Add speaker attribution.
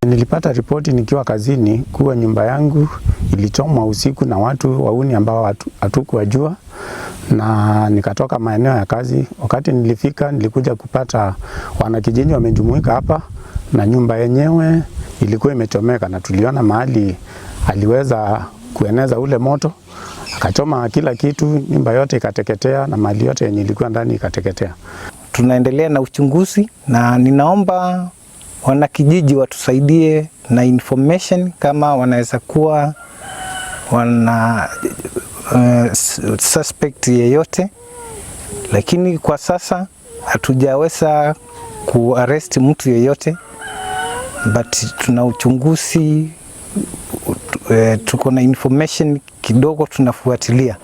Speaker 1: Nilipata ripoti nikiwa kazini kuwa nyumba yangu ilichomwa usiku na watu wahuni ambao hatukuwajua, na nikatoka maeneo ya kazi. Wakati nilifika, nilikuja kupata wanakijiji wamejumuika hapa na nyumba yenyewe ilikuwa imechomeka, na tuliona mahali aliweza kueneza ule moto akachoma kila kitu, nyumba yote ikateketea na mali yote yenye ilikuwa ndani ikateketea.
Speaker 2: Tunaendelea na uchunguzi na ninaomba wanakijiji watusaidie na information kama wanaweza kuwa wana suspect yeyote, lakini kwa sasa hatujaweza kuarrest mtu yeyote, but tuna uchunguzi, tuko na information kidogo tunafuatilia.